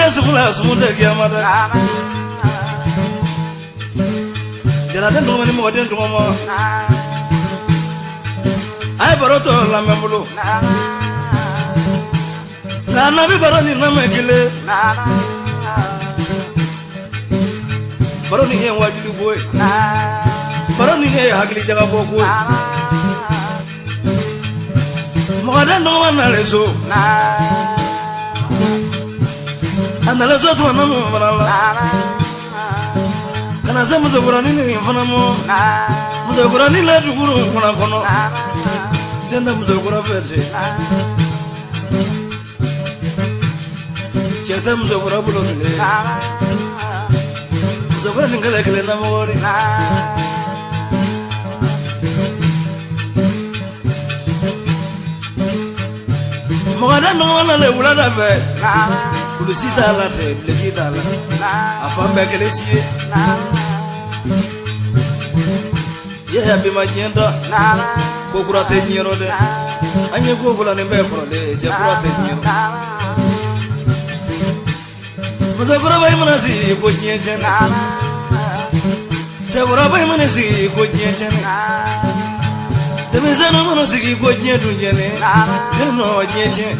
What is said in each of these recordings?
kɛ sumu la, sumu tɛ kiyama dɛ. Jaraden dɔgɔma ni mɔgɔden dɔgɔma, a ye baro tɔ lamɛn bolo. Nka n'a bɛ baro nin lamɛn kelen, baro nin ye wajuli ko ye, baro nin ye hakili jagabɔ ko ye. Mɔgɔden dɔgɔma nalen so, a nalen so tuma na mun fana la, ka na se musokuranin nin fana ma. Musokuranin la dugu fana kɔnɔ, den tɛ musokura fɛ ten, cɛ tɛ musokura bolo bilen. Musokura nin kɛlɛ kelen na mɔgɔ de. Mɔgɔden dɔgɔma nalen wulada fɛ, kulusi t'a la tɛ, bileki t'a la, a fan bɛɛ kelen si ye. Yaya bi ma diɲɛ da, ko kura tɛ diɲɛ rɔ dɛ. An ye ko fɔlɔ nin bɛɛ kɔrɔlen, cɛ kura tɛ diɲɛ rɔ. Musokɔrɔba i mana sigi ko diɲɛ tiɲɛna, cɛkɔrɔba i mana sigi ko diɲɛ tiɲɛna, denmisɛnnin mana sigi ko diɲɛ dun tiɲɛnen, ne nɔ diɲɛ tiɲɛ.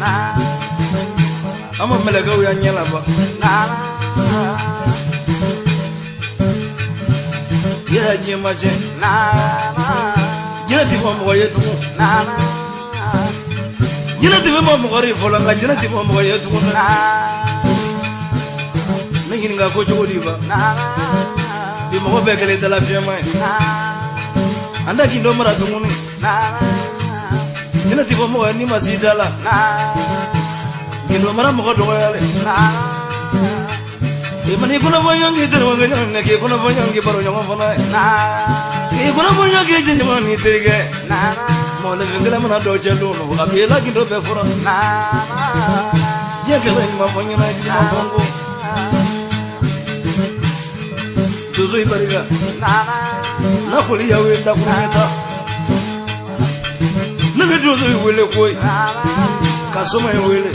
An ma mɛlɛkɛw y'an ɲɛ laban. Yaya diɲɛ ma tiɲɛ, jinɛ ti bɔ mɔgɔ ye tugun. Jinɛ ti bɛ bɔ mɔgɔ de fɔlɔ, nka jinɛ ti bɔ mɔgɔ ye tugun dɛ. Ne ɲininka ko cogo di ba? Bi mɔgɔ bɛɛ kɛlen dala fiyɛma ye, an tɛ gindo mara tuguni. Jinɛ ti bɔ mɔgɔ ye n'i ma s'i da la. Gindo mara mɔgɔ dɔgɔyalen. I mana i kɔnɔfɔ ɲɔgɔn k'i terikɛ ɲɔgɔn kɛ, k'i kɔnɔfɔ ɲɔgɔn k'i baro ɲɔgɔn fana ye, k'i kɔnɔfɔ ɲɔgɔn k'i jɛɲɔgɔn n'i terikɛ. Mɔgɔninfin kelen mana dɔw cɛ don dɔ, a b'i la gindo bɛɛ fɔra. Diɲɛ kɛlɛ ɲuman fɔ ɲɛna, juguman fɔ n kɔ. Donso i barika n'a foli y'aw ye dakuruɲɛ ta. Ne bɛ donso in wele koyi, ka soma in wele.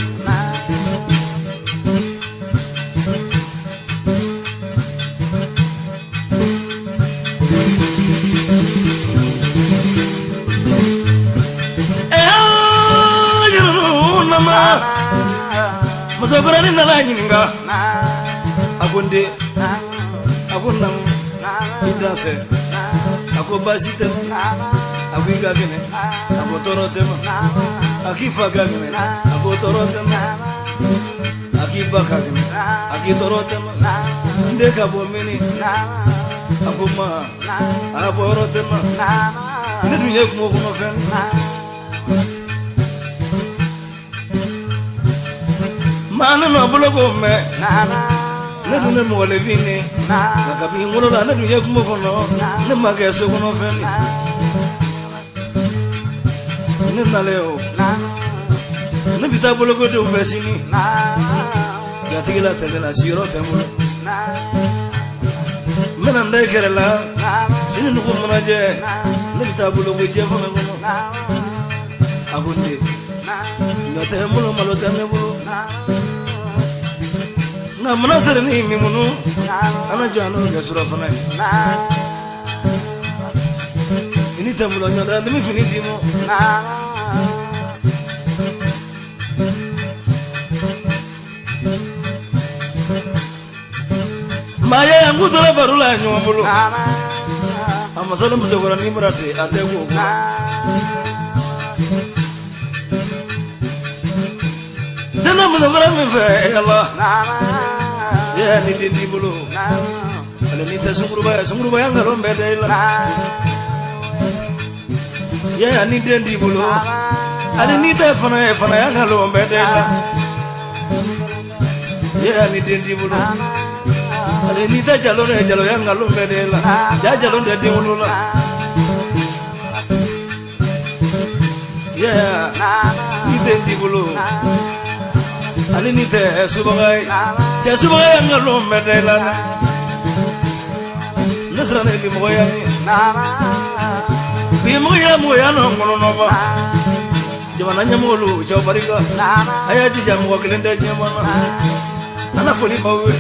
Musokɔrɔnin nana ɲininka, a ko n den, a ko naamu, i dansɛ. A ko baasi tɛ. A ko i ka kɛnɛ. A ko tɔɔrɔ tɛ ma. A k'i fa ka kɛnɛ. A ko tɔɔrɔ tɛ ma. A k'i ba ka kɛnɛ. A k'i tɔɔrɔ tɛ ma. N den, ka bɔ mini? A ko ma, a bɔ yɔrɔ tɛ ma. Ne dun ye kungo kɔnɔ fɛn. Maa ne ma boloko mɛn, ne dun ne mɔgɔlefin ne, nka kabi n wolola ne dun ye kungo kɔnɔ, ne ma kɛ so kɔnɔ fɛn. Ne nalen o, ne bɛ taa bolokodenw fɛ sini. Jatigila tɛ ne la, siyɔrɔ tɛ n bolo. N bɛna n da i kɛrɛ la sini, dugu mana jɛ, ne bɛ taa boloko jɛ fana kɔnɔ. A ko n den, ɲɔ tɛ n bolo, malo tɛ ne bolo, nka mana seri ni minnu an na jɔ an n'o kɛ surafana ye. Fini tɛ n bolo, ɲɔ tɛ n bɛ fini d'i ma. Maa ye an k'u tora baro la ɲɔgɔn bolo. A muso ni musokɔrɔnin bɔra ten, a tɛ ko ko. Den musokɔrɔ min fɛ ala ye ni den t'i bolo, ale ni tɛ sunkuruba ye, sunkuruba ya nkalon bɛɛ da i la. Yaya ni den t'i bolo, ale ni tɛ fana ye, fana ya nkalon bɛɛ da i la. Yaya ni den t'i bolo, ale ni tɛ jalo ye, jalo ya nkalon bɛɛ da i la. Ja jalo tɛ den wolo la. Yaya ni den t'i bolo, ale ni tɛ subaga ye, cɛ subaga ya nkalon bɛɛ da i la. Ne siranna bi mɔgɔya ɲɛ, bi mɔgɔya mɔgɔya nɔ kɔnɔnɔba. Jamana ɲɛmɔgɔlu, cɛw barika, a y'a jija, mɔgɔ kelen tɛ diɲɛ na. An na foli b'aw ye.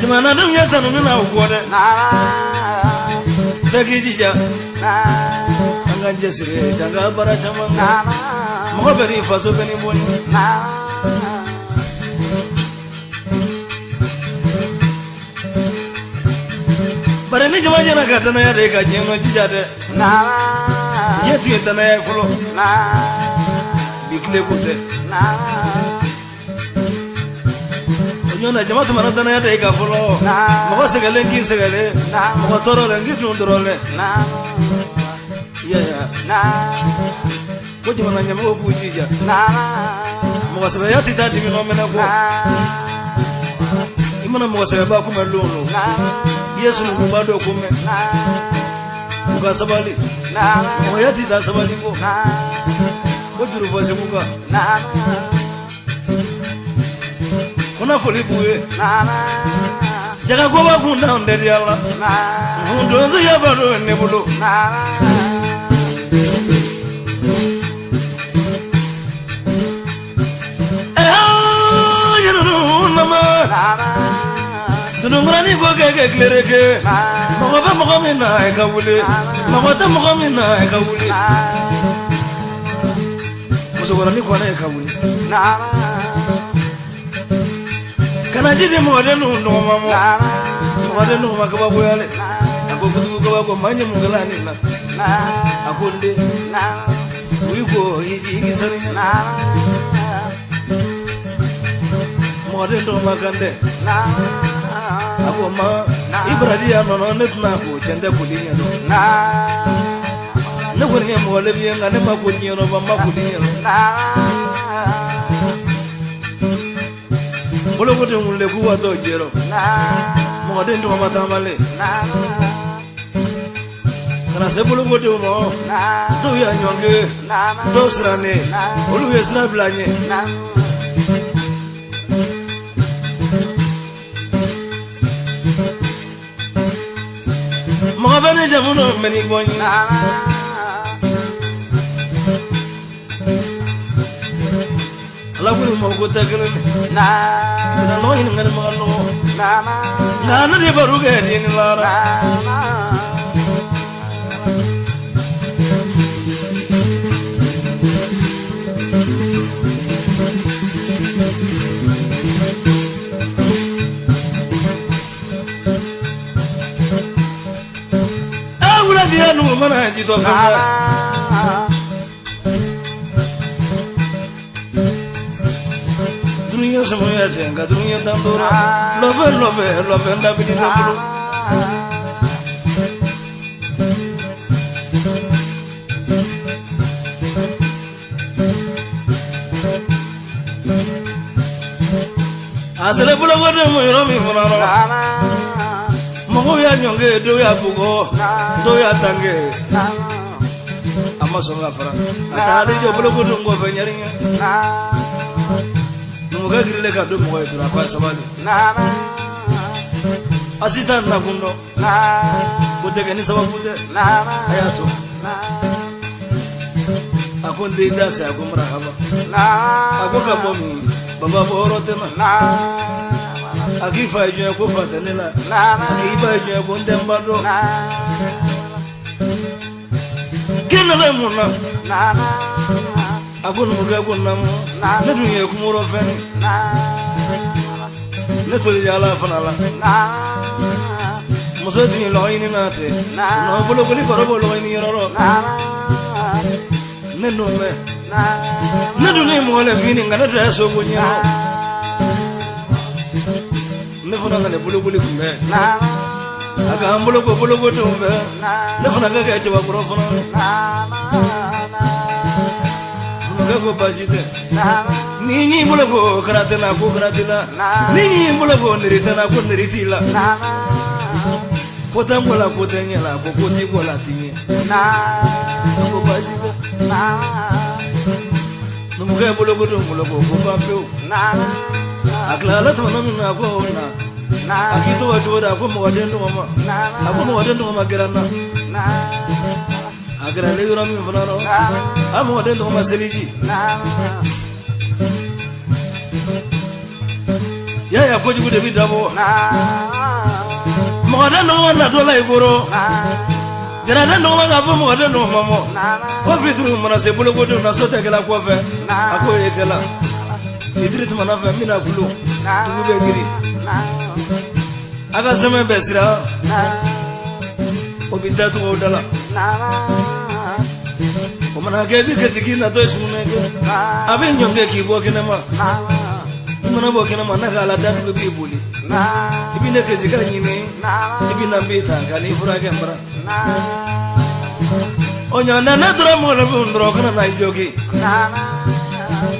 Jamanadenw ye tanu min na u kɔ dɛ. Bɛɛ k'i jija. An k'an cɛsiri an ka baara caman kɛ. Mɔgɔ bɛɛ n'i faso bɛɛ n'i bɔnni. Bari ni jama jɛra ka danaya de ka diɲɛ ma jija dɛ. Diɲɛ tun ye danaya ye fɔlɔ. Bi tile ko tɛ. O ɲɔgɔn na jama tun mana danaya de kan fɔlɔ. Mɔgɔ sɛgɛnlen k'i sɛgɛnlen. Mɔgɔ tɔɔrɔlen k'i tun tɔɔrɔlen. I y'a ye wa? Ko jamana ɲɛmɔgɔw k'u jija. Mɔgɔ sɛbɛya tɛ taa dimi nɔ minɛ kɔ. I mana mɔgɔ sɛbɛba kunbɛn lon o lon. I ye sunukunba dɔ kunbɛn. U ka sabali. Mɔgɔya tɛ taa sabali kɔ. Ko juru fɔ segu kan. Ko na foli b'u ye. Jagakoba kun t'anw tɛ diya la. Donsoya ba don ne bolo. Dununkuranin ko kɛ kɛ tilereke mɔgɔ bɛ mɔgɔ min na i ka wuli mɔgɔ tɛ mɔgɔ min na i ka wuli musokɔrɔnin kɔnɛ i ka wuli kana ji di mɔgɔden ninnu dɔgɔma ma mɔgɔden dɔgɔma kabakoyale a ko kojugu kabako maa ɲɛ mun kɛla nin na a ko n den i ko i k'i saniya mɔgɔden dɔgɔma kan dɛ a ko ma i baraji y'a nɔnɔ ne tɛna ko cɛ n tɛ koli ɲɛdɔn ne kɔni ye mɔgɔ lebi ye nka ne ma ko ɲɛdɔn ba ma koli ɲɛdɔn bolokoden wulile k'u watɔ jɛrɔ mɔgɔden dɔgɔma taamalen ka na se bolokodenw ma dɔw y'a ɲɔngiri dɔw sirannen olu ye sira bila ɲɛ mɔgɔ bɛ ni jamu dɔ mɛ ni bɔ ɲɛ ala ko ni mɔgɔ ko tɛ kelen ye nka nɔgɔ ɲininkali ma ka nɔgɔ nka ne de baro kɛ den ni lara wuladiya numu mana ji dɔ fɛn dunuya sɔmɔya tɛ nka dunuya dan tora lɔfɛ lɔfɛ lɔfɛ dabili bɛ bolo a selen bolokoden ma yɔrɔ min fana rɔ mɔgɔw y'a ɲɔngiri dɔw y'a bugɔ dɔw y'a tange a ma sɔn ka fara a taara i jɔ bolokodenw kɔfɛ ɲɛriɲɛ numukɛ girilen ka don mɔgɔ ye dɔrɔn a ko a sabali a si t'a nakun dɔn ko tɛ kɛ ni sababu tɛ a y'a to a ko n den da se a ko marahaba a ko ka bɔ min baba bɔ yɔrɔ tɛ na a k'i fa ye jɔn ye ko fa tɛ ne la a k'i ba ye jɔn ye ko n tɛ n ba dɔn k'i nana mun na a ko numukɛ ko naamu ne dun ye kungo fɛn ne toli yaala fana la muso dun ye lɔgɔ ɲini na tɛ nɔ bolokoli kɔrɔ bɔ lɔgɔ ɲini yɔrɔ rɔ ne dun bɛ ne dun ni mɔgɔ le fini nka ne tɛ so ko ɲɛ ne fana ka ne bolokoli kun bɛ a ka an boloko bolokodenw fɛ ne fana ka kɛ cɛbakɔrɔ fana numukɛ ko baasi tɛ ni y'i bolo ko kara tɛ na ko kara t'i la ni y'i bolo ko niri tɛ na ko niri t'i la ko tɛ n kɔ la ko tɛ n ɲɛ la ko ko t'i kɔ la t'i ɲɛ ko baasi tɛ numukɛ bolokodenw boloko ko ban pewu a tilala tuma min na a ko na a k'i tɔgɔ cogo di a ko mɔgɔden tɔgɔma a ko mɔgɔden tɔgɔma kɛra n na A kɛra ne yɔrɔ min fana rɔ a mɔgɔden tɔgɔ ma seliji yaya kojugu de bi dabɔ mɔgɔden tɔgɔ natɔ la i kɔrɔ jaraden tɔgɔ k'a fɔ mɔgɔden tɔgɔ ma mɔ ko fitiri mana se bolokodenw na so tɛ kɛla kɔfɛ a k'o ye kɛla fitiri tuma na fɛ n bɛna kulo dugu bɛ girin a ka sɛmɛ bɛɛ sira o bɛ datugu o da la o mana kɛ i bɛ kasi k'i natɔ ye sugunɛ kɛ a bɛ ɲɔnkɛ k'i bɔ kɛnɛma i mana bɔ kɛnɛma n'a ka ala datugu b'i boli i bɛ ne kasi ka ɲini i bɛ na n b'i ta ka n'i furakɛ n bara o ɲɔgɔn ne tora mɔgɔninfinw dɔrɔn kana na i jogin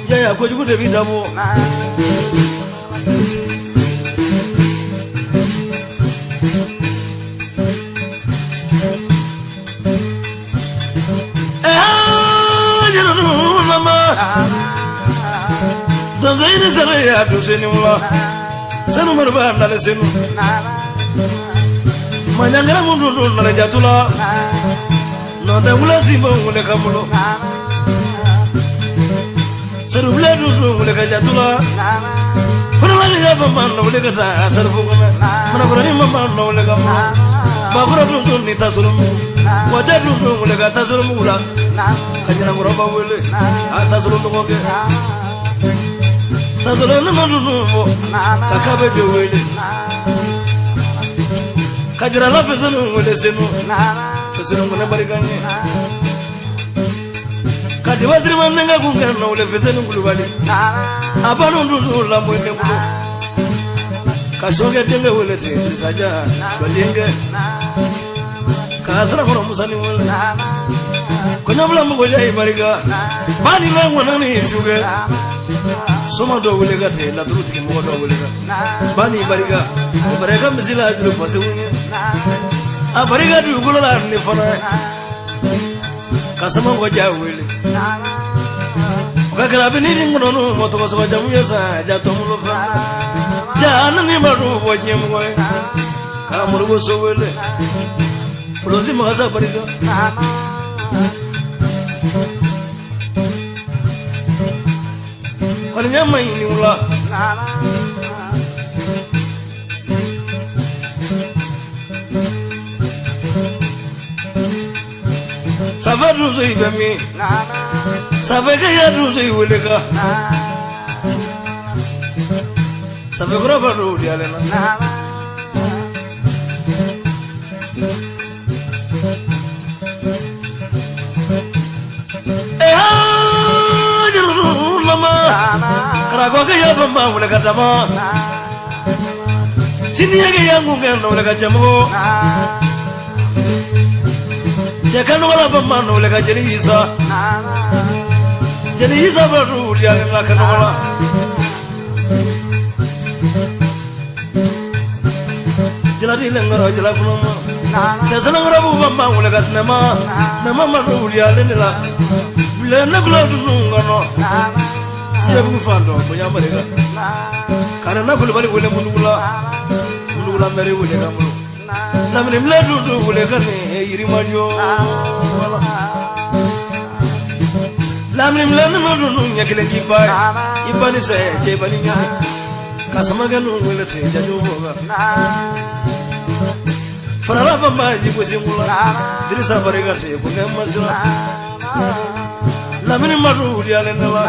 yaya kojugu de b'i dabɔ. Donso sara ya donso ni wula sanu mariba nale senu maɲangara mun dun nale jatula nɔntɛ wula sinbo wule ka bolo serubila dun wule ka jatula kɔnɔla ya bama wule ka taa sarifu kɔnɔ manakɔrɔni mama wule ka bolo bakɔrɔ dun ni tasɔrɔ mugu wajɛ dun wule ka tasɔrɔ mugu la ka ɲɛnakɔrɔba wele a tasɔrɔ dɔgɔkɛ tasɔrɔ nana dun fɔ ka kabe de wele ka jirala fɛsɛnu wele senu fɛsɛnu kɔnɛ barika ɲɛ ka diwasirima nɛgɛ kun kɛ na wele fɛsɛnu kulubali a banu dun lamɔ ne bolo ka sokɛ denkɛ wele ten Dirisaja sɔ denkɛ k'a sirakɔrɔ Musa ni wele kɔɲɔbila mɔgɔ ya i barika ba ni la ŋɔnɔ ni sukɛ soma dɔ wele ka ten laturu tigi mɔgɔ dɔ wele ka ba ni barika o barika misi la juru fasiw ye a barika dugukolo la ni fana ka sama ja wele o ka kɛra bɛ ni ŋɔnɔ mɔ tɔgɔ sɔgɔ jamu ye sa ja tɔmolo fɛ ja ni ma dun bɔ diɲɛ mɔgɔ ye ka moribo so wele polisi magasa barika kɔni ɲɛ ma ɲini wula safa dunso i bɛ min safa kɛ ya dunso i wele ka safa kɔrɔ ba don di ale la. Karakɔkɛ ya bama wele ka dama siniyɛkɛ ya ŋunkɛ na wele ka cɛmɔgɔ cɛ kanɔgɔla bama na wele ka jeli Isa jeli Isa ba dun di ale la kanɔgɔla jaladi lɛnkɔrɔ jala kɔnɔma cɛ sanankɔrɔ b'u bama wele ka tinɛma nɛma ma dun di ale de la bilen ne kulo dunu kɔnɔ siyabugu fan dɔn bonya barika kana na kulubali wele mundugula mundugula mɛri wele ka bolo lamini mile dun wele ka ni yirimajɔ lamini mile nunu dun ɲɛ kelen k'i ba ye i ba ni sɛ cɛ ba ni ɲani ka samakɛ nu wele ten jajo bɔ kan farala fanba ji gosi nkula Dirisa barika ten ko kɛ masira lamini madu wuli ale ne la.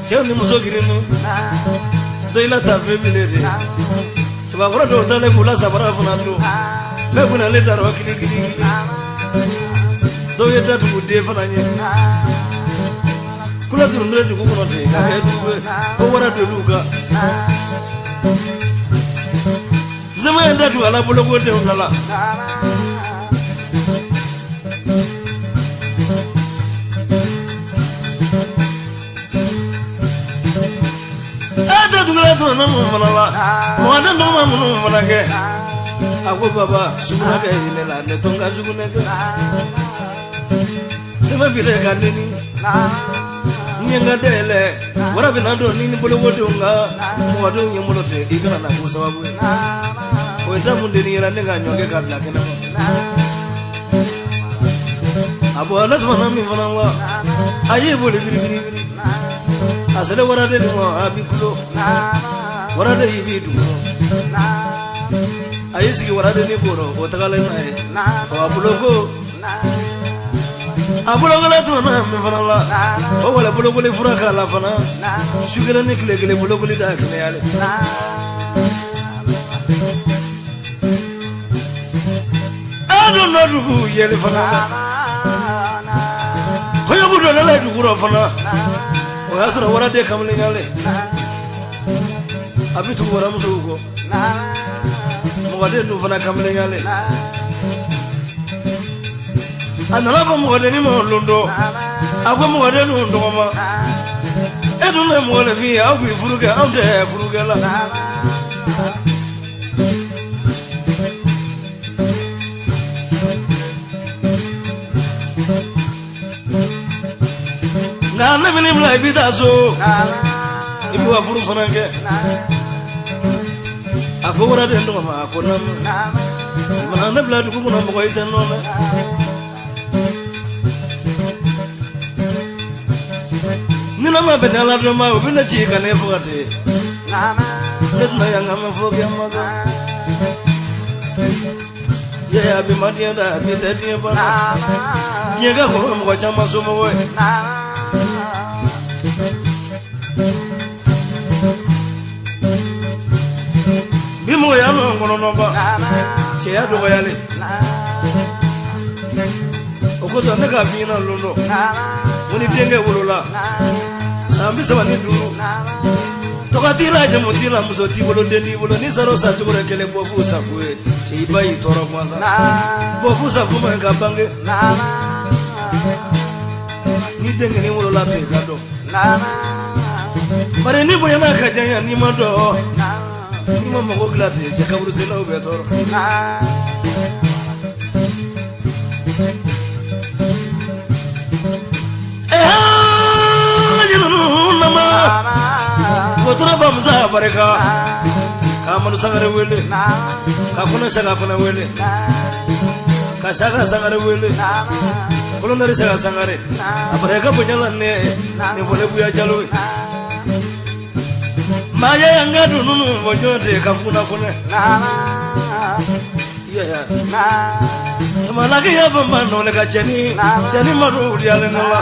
Cɛw ni muso girinnu dɔ i la taa fɛn bile de cɛbakɔrɔ dɔw ta ne k'u la sabara fana don bɛɛ kun ale darɔ kili kili kili dɔw ye datugu den fana ɲɛ kula turun bɛ dugu kɔnɔ ten ka kɛ dugu ye ko wara donn'u kan zama ye datugu ala boloko denw da la. sugula tuma na mun fana la mɔgɔden tɔgɔ ma minnu fana kɛ a ko baba sugula kɛ hinɛ la ne to n ka sugunɛ kɛ sɛbɛn bi ka neni n ye n ka dayɛlɛ wara bɛna don ni ni bolokodenw ka mɔgɔdenw ye n bolo ten i kana na k'o sababu ye o ye taa mun denni yɛrɛ ne ka ɲɔ kɛ ka bila kɛnɛ ma a bɔ ala tuma na min fana wa a y'i boli biribiribiri a selen waraden nin ma a b'i kulo waraden y'i b'i dugu a y'i sigi waraden nin kɔrɔ o tagalen n'a ye a boloko a bolokola tuma na min fana la o wala bolokoli fura k'a la fana su kelen ni tile kelen bolokoli da kɛnɛyalen a don dɔ dugu yɛlɛ fana kɔɲɔbu dɔ nana dugu rɔ fana o y'a sɔrɔ waraden kamalenyalen a bɛ tugu waramusow kɔ mɔgɔden dun fana kamalenyalen a nana fɔ mɔgɔdennin ma lon dɔ a ko mɔgɔden dun tɔgɔma e dun bɛ mɔgɔninfin ye aw b'i furu kɛ anw tɛ furukɛ la nka ne bɛ bila i bɛ taa so i bɛ wa furu fana kɛ a ko waraden tɔgɔ ma a ko naamu mana ne bila dugu kɔnɔ mɔgɔ i tɛ nɔ dɛ ni ne ma bɛn ala dɔn ma u bɛ ne ci ka ne faga ten ne tɛna yan ka ma fɔ kɛ ma dɔn yaya bi ma diɲɛ da bi tɛ diɲɛ fana diɲɛ ka kɔrɔ mɔgɔ caman somɔgɔ ye bi mɔgɔya nɔ kɔnɔnɔba cɛya dɔgɔyalen o kosɔn ne k'a f'i ɲɛna lon dɔ ko ni denkɛ wolola san 35 tɔgɔ t'i la jamu t'i la muso t'i bolo den t'i bolo n'i sara o sa cogo la kelen bɔ fu safu ye cɛ i ba y'i tɔɔrɔ gansan bɔ fu safu ma ka bange ni denkɛnin wolola to i ka dɔn bari ni bonyana ka janya n'i ma dɔn n'i ma mago dilan ten cɛ kaburusennaw bɛ tɔɔrɔ Wotoro bamusa barika ka Amadu Sangare wele ka Kɔnɛ Saka fana wele ka Saka Sangare wele kolonɛli Saka Sangare a barika bonya la ne ne fɔle Buya Jalo ye maa ye an ka dunun bɔ ɲɔgɔn de ka funa kɔnɛ Malaki ya bamba nole ka cɛni cɛni ma don wuliyalen ne la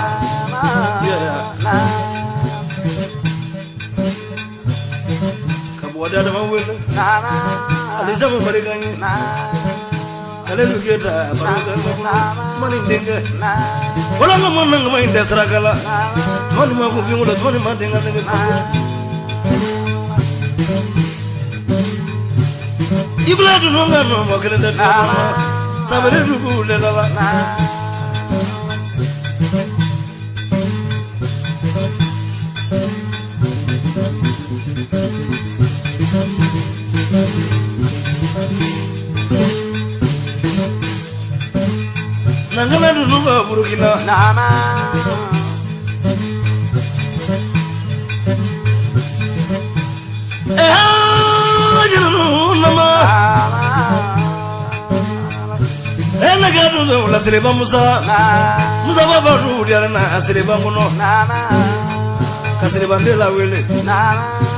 ka bɔ adama wele alisamu barika ɲɛ ale lu keta mani denkɛ wala ka mɔn na in tɛ saraka la tuma ni ma kun fin wolo tuma ni ma denkɛ denkɛ I bila dunu ka nɔ mɔgɔ kelen tɛ dugu kɔnɔ sabali dugu de la Nangala dunu ka Burukina Siriba Musa Musa baba du na Siriba kɔnɔ ka Siriba la wele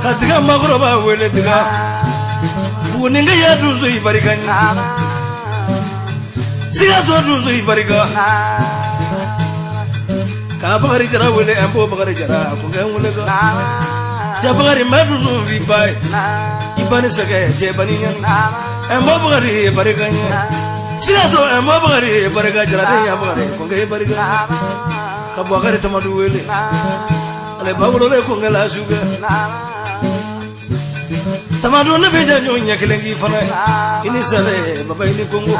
ka tiga makɔrɔba wele tiga Buguninkɛ ya dunso i barika ɲɛ Sikaso dunso i barika ka Bakari Jara wele an b'o Bakari Jara ko kɛ n wele kan cɛ Bakari ma dunu f'i ba ye i ba ni sɛgɛ cɛ ba ni ɲani an b'o Bakari barika ɲɛ Sikaso an b'o Bakari barika Jaraden ya Bakari ko kɛ barika ka Bakari Tamadu wele ale ba wololen ko kɛ la sukɛ Tamadu ne bɛ jɛ ɲɔgɔn ɲɛ kelen k'i fana ye i ni sɛlɛ baba i ni kongo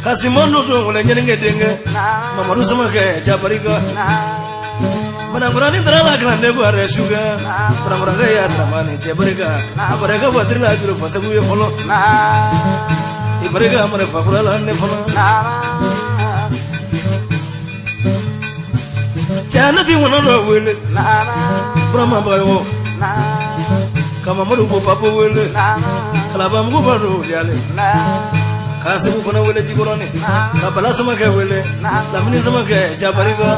ka Simɔn don wele ɲɛnikɛ denkɛ Mamadu Samakɛ jabarika Banakuranin taara la kalanden ko yɛrɛ su kan Banakurakɛ y'a dramani cɛ barika a barika watiri la juru fasegu ye fɔlɔ i barika mara fakura la ne fɔlɔ cɛ ne ti ŋɔnɔ dɔ wele Burama Bagayogo ka Mamadu ko papo wele Kalabamugu ba don yale ka Segu fana wele Jikɔrɔni ka Bala Samakɛ wele Lamini Samakɛ Jabarika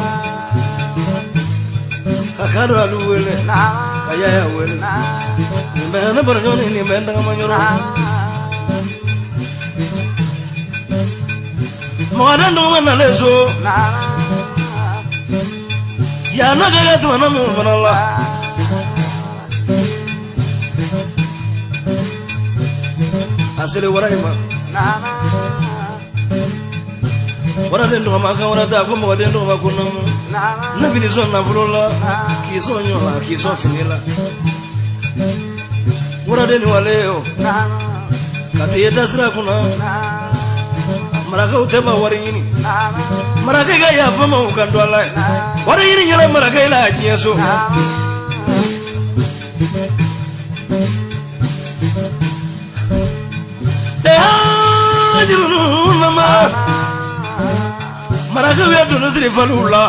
ka Kado Alu wele ka Yaya wele nin bɛɛ ne barajɔni nin bɛɛ n tagama yɔrɔ mɔgɔden dɔgɔma nalen so yan n'a ka kɛ tuma mun fana la a selen wara in ma waraden dɔgɔma kan wara ta ko mɔgɔden dɔgɔma ko naamu ne b'i sɔn nafolo la k'i sɔn ɲɔ la k'i sɔn fini la waraden ni wale o ka t'i da sira kunna marakaw tɛ ma wari ɲini marakɛ ka yafa ma u kan don ala ye wari ɲini yɛrɛ marakɛ la diɲɛ so marakaw ye doni siri faliw la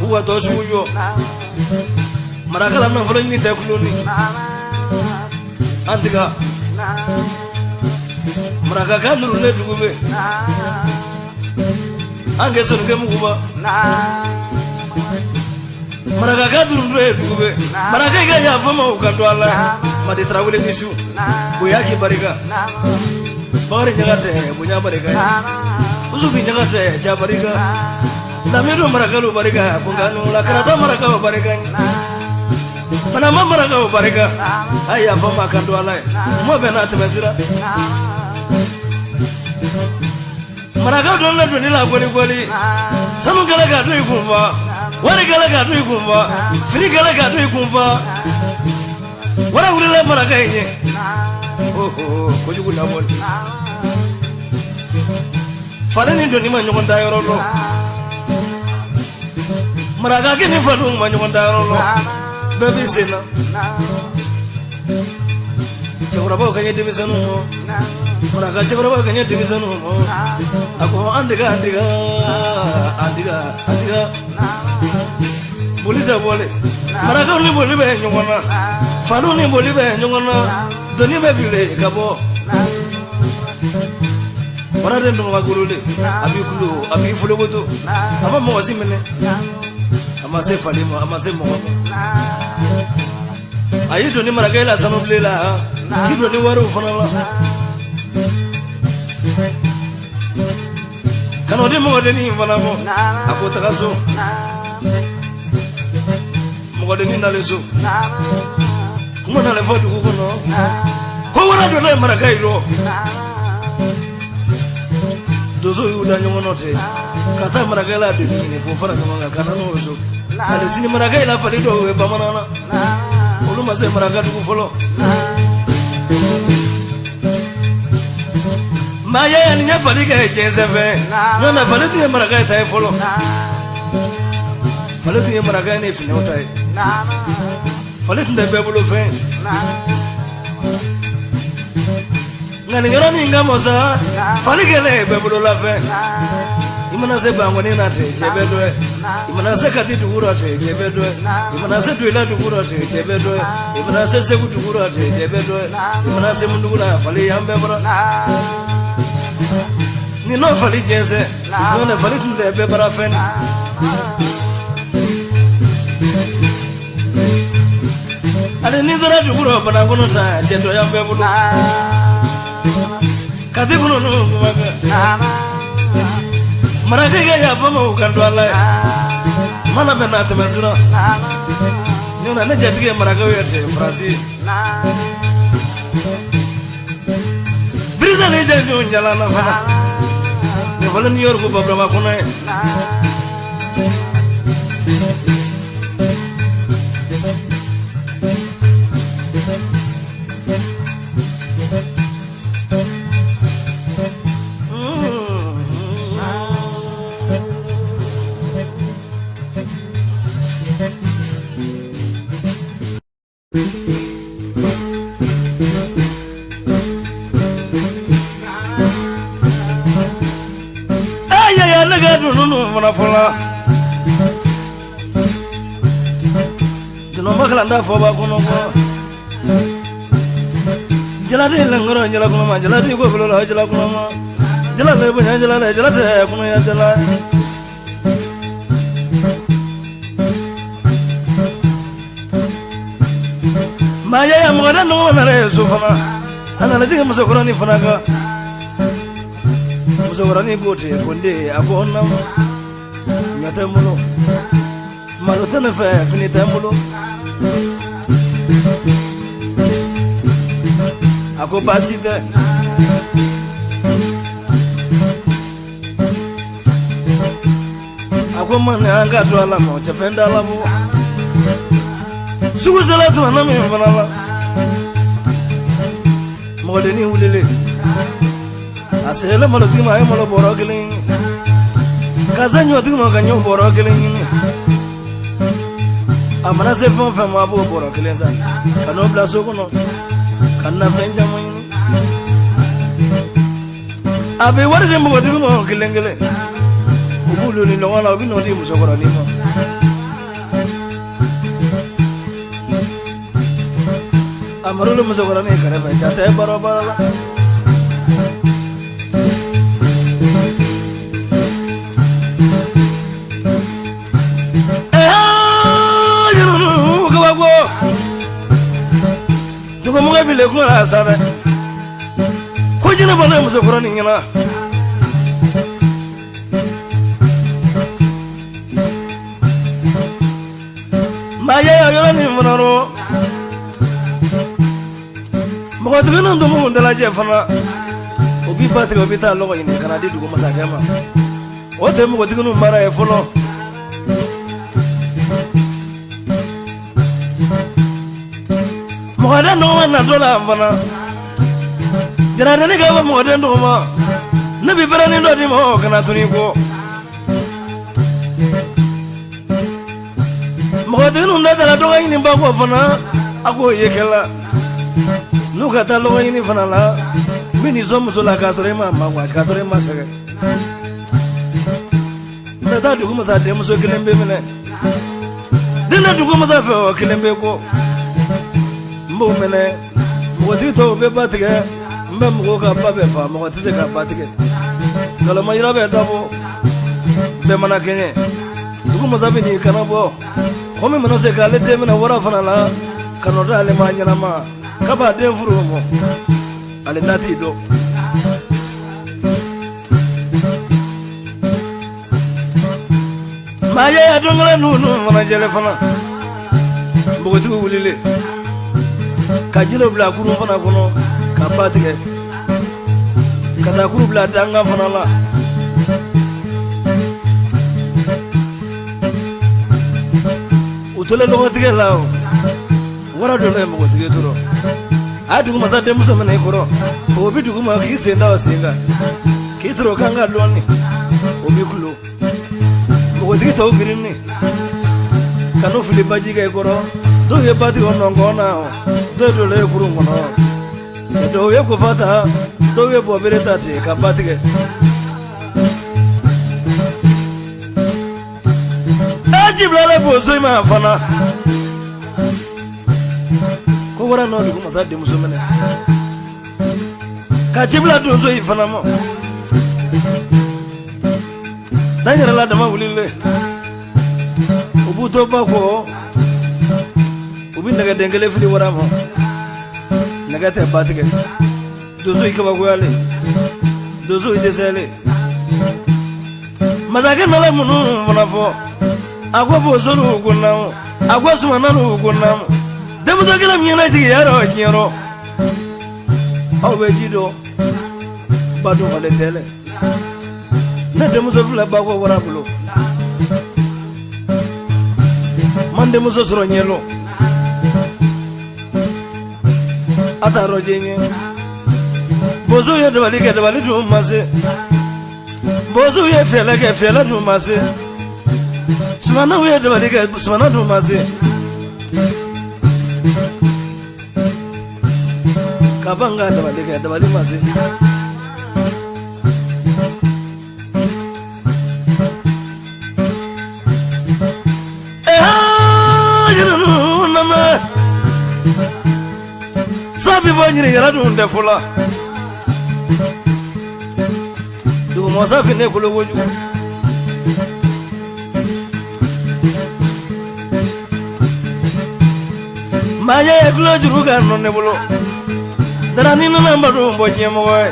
u ka tɔ sugu jɔ maraka la nafolo ɲini tɛ kuloni an tiga maraka ka nuru ne dugu bɛ an kɛ sɔnnikɛ muguba maraka ka duru ne dugu bɛ maraka ka yafa ma u kan don ala madi tarawele ni su bonya k'i barika bakari ɲaga tɛ bonya barika ye usufi ɲaga tɛ ja barika lamidu marakalu barika kunkanu la karata marakaw barika ye Panama marakaw barika a yafa ma kan don ala ye mɔ bɛɛ n'a tɛmɛ sira marakaw dɔn na doni la gɔli gɔli sanu kɛlɛ ka don i kun fa wari kɛlɛ ka don i kun fa fini kɛlɛ ka don i kun fa wara wulila maraka in ɲɛ kojugu labɔli falen ni doni ma ɲɔgɔn da yɔrɔ lɔ marakakɛ ni fadenw ma ɲɔgɔn da yɔrɔ lɔ bɛɛ b'i sen na cɛkɔrɔbaw ka ɲɛ denmisɛnninw ma maraka cɛkɔrɔbaw ka ɲɛ denmisɛnninw ma a ko an tiga an tiga an tiga an tiga boli tɛ bɔlen marakaw ni boli bɛ ɲɔgɔn na fadenw ni boli bɛ ɲɔgɔn na doni bɛ bile ka bɔ waraden dɔgɔma gololen a b'i kulo a b'i folokoto a ma mɔgɔ si minɛ a ma se fali ma a ma se mɔgɔ ma a y'i doni marakɛ la sanu bilen la k'i doni wariw fana la ka n'o di mɔgɔdennin fana ma a ko taga so mɔgɔdennin nalen so kuma nalen fɔ dugu kɔnɔ ko wara donna ye maraka yi rɔ donso y'u da ɲɔgɔn nɔ ten ka taa marakɛ la doni ɲini k'o fara ɲɔgɔn kan ka na n'o ye so ale sini marakɛ la fali dɔw ye bamanan na olu ma se maraka dugu fɔlɔ maa ye nin ye fali kɛ jɛnsɛn fɛn n'o tɛ fali tun ye maraka ta ye fɔlɔ fali tun ye maraka ni finɛw ta ye fali tun tɛ bɛɛ bolo fɛn nka nin yɔrɔ min ka mɔ sa fali kɛlen ye bɛɛ bolo la fɛn i mana se bankɔni na ten cɛ bɛ dɔ ye i mana se kati dugu la ten cɛ bɛ dɔ ye i mana se doyila dugu la ten cɛ bɛ dɔ ye i mana se segu dugu la ten cɛ bɛ dɔ ye i mana se mundugu la fali yan bɛɛ bɔra nin n'o fali jɛnsɛn n'o tɛ fali tun tɛ bɛɛ bara fɛn ale n'i sera dugu rɔ banakɔnɔ ta cɛ dɔ y'an bɛɛ bolo kati kɔnɔ n'o kuma kɛ marakɛ ka yafa ma u kan don ala ye mana bɛn n'a tɛmɛ sira ɲɔgɔn ne jatigi ye marakaw ye ten faransi birisa ni jɛnjɔn jala na fana nin fɔlɔ New York baburama kɔnɔ ye fɔ la dunanba kalan t'a fɔba kɔnɔ kɔ jaladen lɛnkɔrɔ jala kɔnɔma jaladen ko bolo la jala kɔnɔma jala le bonya jala le jala tɛ kɔnɔya jala maa ya mɔgɔ den nɔgɔ nana ye so fana a nana jigin musokɔrɔnin fana kan musokɔrɔnin ko ten ko n den a ko naamu ɲɔ tɛ n bolo malo tɛ ne fɛ fini tɛ n bolo a ko baasi tɛ a ko ma an ka to ala ma cɛ fɛn t'a la bɔ sugu sera tuma na min fana la mɔgɔdennin wulilen a selen malotigi ma a ye malo bɔrɔ kelen ɲini ka se ɲɔtigi ma ka ɲɔ bɔrɔ kelen ɲini a mana se fɛn o fɛn ma a b'o bɔrɔ kelen san ka n'o bila so kɔnɔ ka nafɛn caman ɲini a bɛ wari di npogotigi ma kelen kelen u b'olu ni ɲɔgɔn na u bɛ n'o di musokɔrɔnin ma a maralen musokɔrɔnin kɛrɛfɛ ja tɛ baara baara la kabako dugumɔgɔ bile kuma la sa dɛ ko jinɛ bɔ ne musokɔrɔnin ɲɛna maa ye yɔrɔ nin fana rɔ npogotigi ninnu tun b'u dalajɛ fana u bi ba tigɛ u bɛ taa lɔgɔ ɲini ka na di dugu masakɛ ma o tɛ npogotigi ninnu baara ye fɔlɔ mɔgɔden dɔgɔma na dɔ la fana jaradenni ka fɔ mɔgɔden dɔgɔma ne bɛ bɛrɛnin dɔ d'i ma o kana tunu i kɔ npogotigi ninnu da taara dɔgɔ ɲini ba kɔ fana a k'o ye kɛla n'u ka taa lɔgɔ ɲini fana la min n'i sɔn muso la k'a sɔrɔ i ma makun k'a sɔrɔ i ma sɛgɛn n bɛ taa dugu masa denmuso kelen bɛ minɛ den tɛ dugu masa fɛ o kelen bɛ kɔ n b'o minɛ npogotigi tɔw bɛ ba tigɛ n bɛ mɔgɔw ka ba bɛɛ fa mɔgɔ tɛ se ka ba tigɛ galama yira bɛ dabɔ bɛɛ mana kɛɲɛ dugu masa bɛ n'i kana bɔ komi mana se k'ale den minɛ wara fana la ka nɔ d'ale ma ɲɛnama k'a b'a den furu o ma ale n'a t'i dɔn maa ye a don kelen ninnu fana jɛlɛ fana npogotigiw wulilen ka jiriw bila kurun fana kɔnɔ ka ba tigɛ ka taa kuru bila dankan fana la u tolen lɔgɔtigɛ la o wara donna ye npogotigi tora a ye dugumasa denmuso minɛ i kɔrɔ o bɛ duguma k'i sen da o sen kan k'i toro kan ka dɔɔni o b'i kulo npogotigi tɔw girinni ka n'u fili baji kɛ i kɔrɔ dɔw ye ba tigɛ o nɔnkɔn na dɔw donna ye kurun kɔnɔ dɔw ye kofa ta dɔw ye bɔbere ta ten ka ba tigɛ ji bilalen boso in ma fana ko wara nɔ dugu masa denmuso minɛ ka ci bila donso in fana ma dan yɛrɛla dama wulilen u b'u to ba kɔ u bɛ nɛgɛden kelen fili wara ma nɛgɛ tɛ ba tigɛ donso i kabakoyalen donso i dɛsɛlen masakɛ nana minnu fana fɔ a ko bozolu ko naamu a ko sumanalu ko naamu denmuso kelen min ɲɛna jigiya rɔ diɲɛ rɔ aw bɛ ji dɔn ba dun falen tɛ dɛ ne denmuso filɛ ba kɔ wara bolo man denmuso sɔrɔ ɲɛlɔ a t'a rɔjɛ ɲɛ bozow ye dabali kɛ dabali dun ma se bozow ye fɛlɛ kɛ fɛlɛ dun ma se sumanaw ye dabali kɛ sumana dun ma se ka ban ka dabali kɛ dabali ma se Yɛrɛ bɛ bɔ ɲini yɛrɛ dun tɛ fo la dugumasa fini kolo kojugu maa ye tulo juru ka nɔ ne bolo dara ni nana ba dun bɔ diɲɛmɔgɔ ye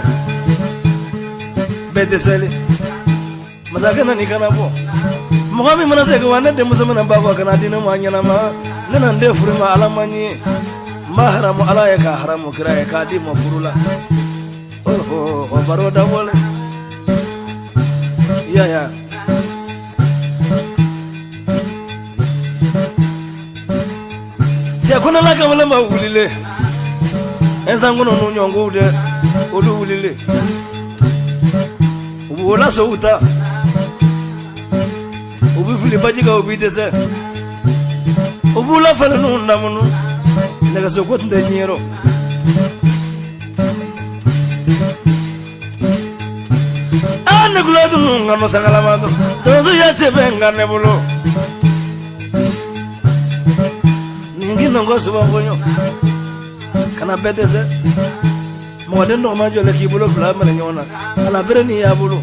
bɛɛ dɛsɛlen masakɛ nana i kana bɔ mɔgɔ min mana se wa ne denmuso mina ba kɔ ka na di ne ma ɲɛnama ne na n den furu ma ala ma ɲɛ n b'a haramu ala ye k'a haramu kira ye k'a di ma furu la o baro dabɔlen yaya cɛ kɔnɔla kamalen ma wulilen ɛnsan kɔnɔ n'u ɲɔgɔnw dɛ olu wulilen u b'o la sow ta u bɛ fili baji kan u b'i dɛsɛ u b'u la falen n'u lamunu nɛgɛso ko tun tɛ diɲɛ rɔ aa ne kulo dun ka nɔ sangalama dɔn donso ya sɛbɛn nka ne bolo nin k'i nɔngɔ suba koɲɔ kana bɛɛ dɛsɛ mɔgɔden dɔgɔma jɔlen k'i bolo fila minɛ ɲɔgɔn na ala bere n'i y'a bolo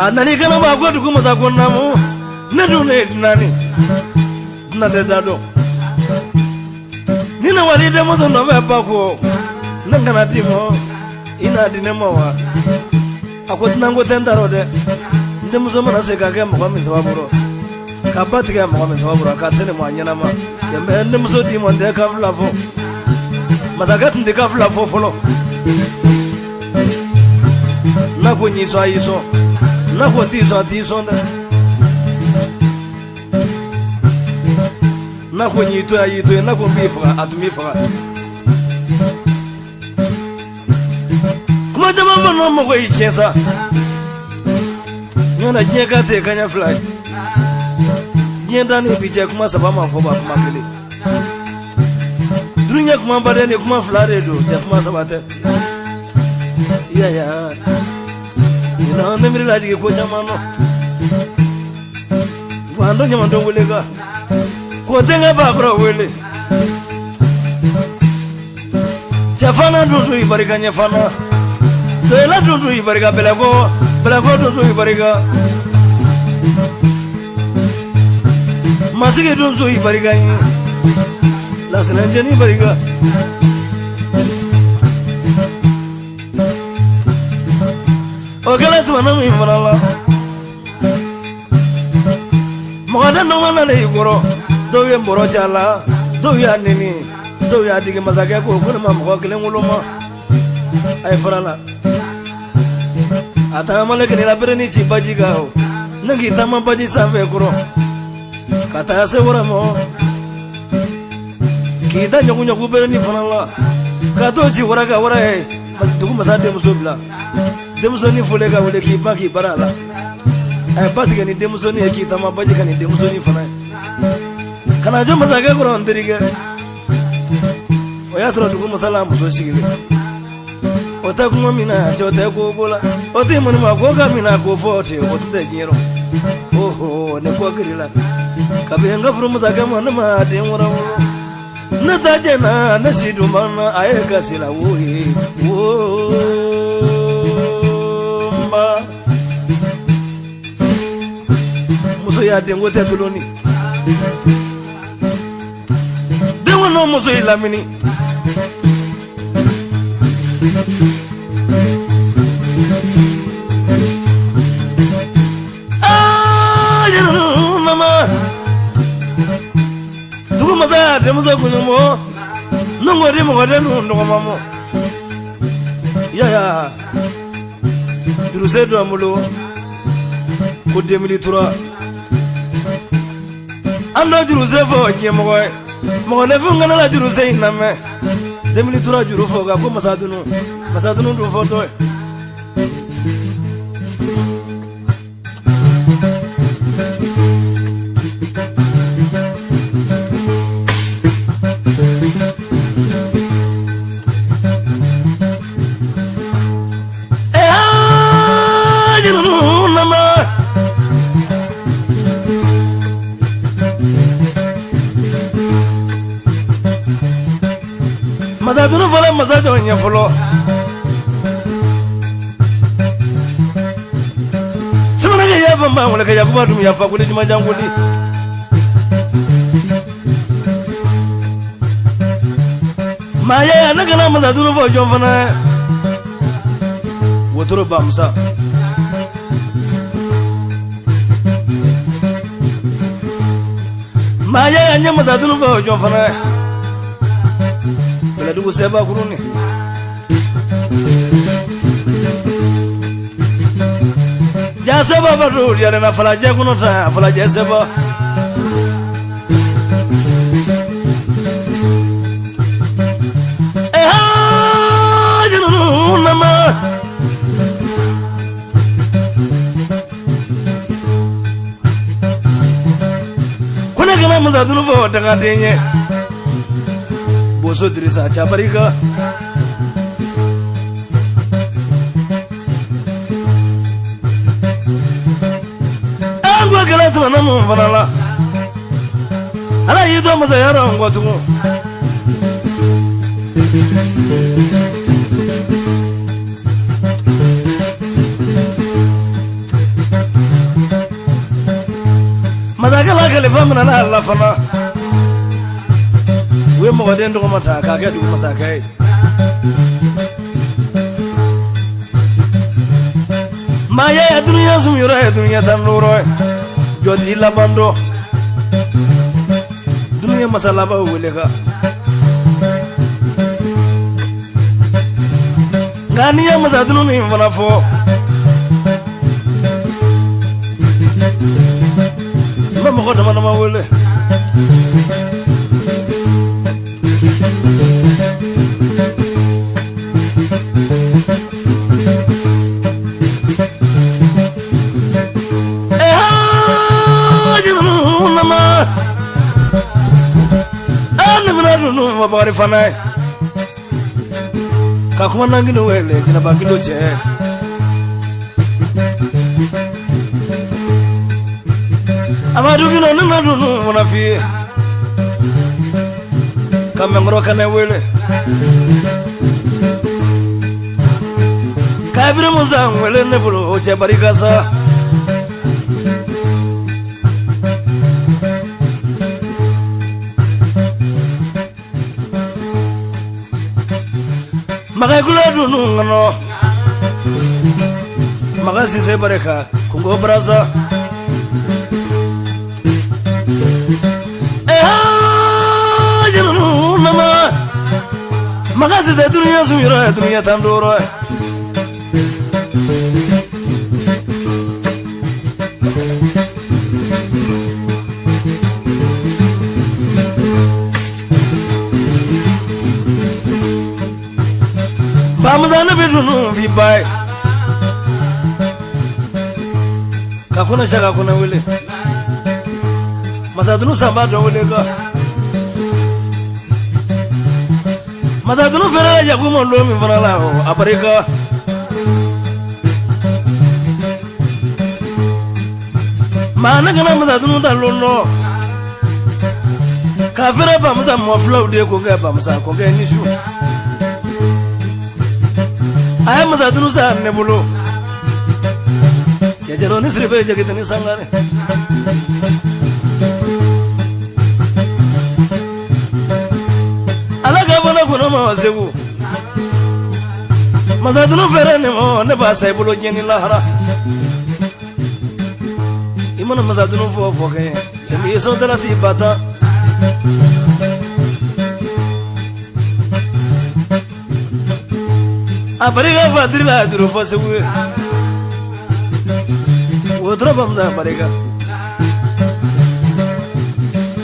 a nana i kana bɔ a ko dugu masa ko naamu ne dun ne ye dunan ni dunan tɛ da dɔn ni ne wari denmuso nɔfɛ ba ko ne kana d'i ma i n'a di ne ma wa a ko dunanko tɛ n ta rɔ dɛ n denmuso mana se ka kɛ mɔgɔ min sababu rɔ ka ba tigɛ mɔgɔ min sababu rɔ ka se ne ma a ɲɛnama cɛ n bɛ n denmuso d'i ma n tɛ kan fila fɔ masakɛ tun tɛ kan fila fɔ fɔlɔ n'a ko n y'i sɔn a y'i sɔn n'a ko n t'i sɔn a t'i sɔn dɛ n'a ko n y'i to yen a y'i to yen n'a ko n b'i faga a tun b'i faga kuma caman bɛ nɔ mɔgɔ y'i tiɲɛ sa ɲɔna diɲɛ ka tɛ kaɲɛ fila ye diɲɛ dan ni bi cɛ kuma saba ma fɔ ba kuma kelen dununya kuma baden ni kuma fila de don cɛ kuma saba tɛ yaya ɲinan ne miiri lajigin ko caman nɔ wa an dɔ ɲamadon wele kan k'o denkɛ bakɔrɔ wele cɛfana dun i barika ɲɛfana doyela dun i barika bɛlɛko bɛlɛko dun i barika masigi dun i barika ɲɛ lasinɛcɛnin barika o kɛlen tuma min fana la mɔgɔ den dɔ nana i kɔrɔ dɔw ye nbɔrɔ ci a la dɔw y'a neni dɔw y'a digi masakɛ ko ko ne ma mɔgɔ kelen woloma a ye fara la a taamalen k'i la bere ni ci baji kan o ne k'i taama baji sanfɛ kɔrɔ ka taa se wɛrɛ ma k'i da ɲɔgɔn bere ni fana la ka t'o ci wara ka wara ye dugu masa denmuso bila denmusonin fɔlen ka wele k'i ba k'i bara la a ye ba tigɛ ni denmusonin ye k'i taama baji kan ni denmusonin fana ye ka na jɔ masakɛ kɔrɔ n terikɛ o y'a sɔrɔ dugu masa la muso sigilen o tɛ kuma min na cɛ o tɛ ko ko la o tɛ mɔni ma ko ka min na k'o fɔ ten o tun tɛ diɲɛ rɔ oho ne kɔ kirila kabi n ka furu masakɛ ma ne ma den wɛrɛ wolo ne ta jɛna ne si dun banna a ye kasi la wo ye wo n ba muso y'a denko tɛ tuloni denko n'o muso y'i lamini aa mama dugu masa y'a denmuso kunɲɔgɔn ne ko di mɔgɔ den ninnu dɔgɔma ma yaya juruse don an bolo ko 2003 an dɔ juruse fɔ diɲɛmɔgɔ ye mɔgɔninfin kana la juruse in lamɛn 2003 juru fɔ ka ko masadunu masadunu dun fɔtɔ ye Masadunu fɔlɔ masajɔn ɲɛ fɔlɔ sɛbɛnnikɛ yafa ma wele ka yakuba dun yafa kuli jumajan kuli maa ye ne kana masadunu fɔ jɔn fana wotoro bamusa maa ye an ye masadunu fɔ jɔn fana bɛlɛdugu sɛba kuruni ja sɛba ba don yɛrɛ falajɛ kɔnɔ tan falajɛ sɛba nama ko ne kana masadunu fɔ dangaden ye boso dirisa cabarika an ko kɛlɛ tɛmɛna mun fana la ala y'i to masaya rɔ n kɔ tugun masakɛ la kalifa minɛna a la fana u ye mɔgɔden dɔgɔma ta k'a kɛ dugu masakɛ ye maa ye dunuya sun yɔrɔ ye dunuya tan duuru ye jɔn t'i laban dɔn dunuya masa laban wele kan nka n'i ye masadunu min fana fɔ n bɛ mɔgɔ dama dama wele Bakari fana ye ka kuma nangino wele jinɛba gindo cɛ amadu gindo ne ma dunu fana f'i ye ka mɛnkɔrɔ kanɛ wele ka ibirimusa wele ne bolo o cɛ barika sa Makan dunu kɔnɔ Makan Sise barika kungo baraza Makan Sise dunuya sun yɔrɔ ye dunuya tan duuru ye Bamusa ne bɛ dunun f'i ba ye ka kɔnɔ saka kɔnɔ wele masadunu sanba dɔ wele kan masadunu fɛrɛ jago ma don min fana la a barika maa ne kana masadunu ta lon dɔ ka fɛrɛ bamusa mɔ filaw de ko kɛ bamusa ko kɛ ni su a ye masadunu san ne bolo cɛjɛrɔ ni siribe jɛgɛtɛ ni sangare ala ka bɔ ne kɔnɔ ma segu masadunu fɛrɛ ne ma ne b'a sa i bolo diɲɛ ni lahara i mana masadunu fɔ fɔ kɛ cɛ i sɔn dalasi ba tan a barika fatiri la juru fɔ segu ye wotoro bamusa barika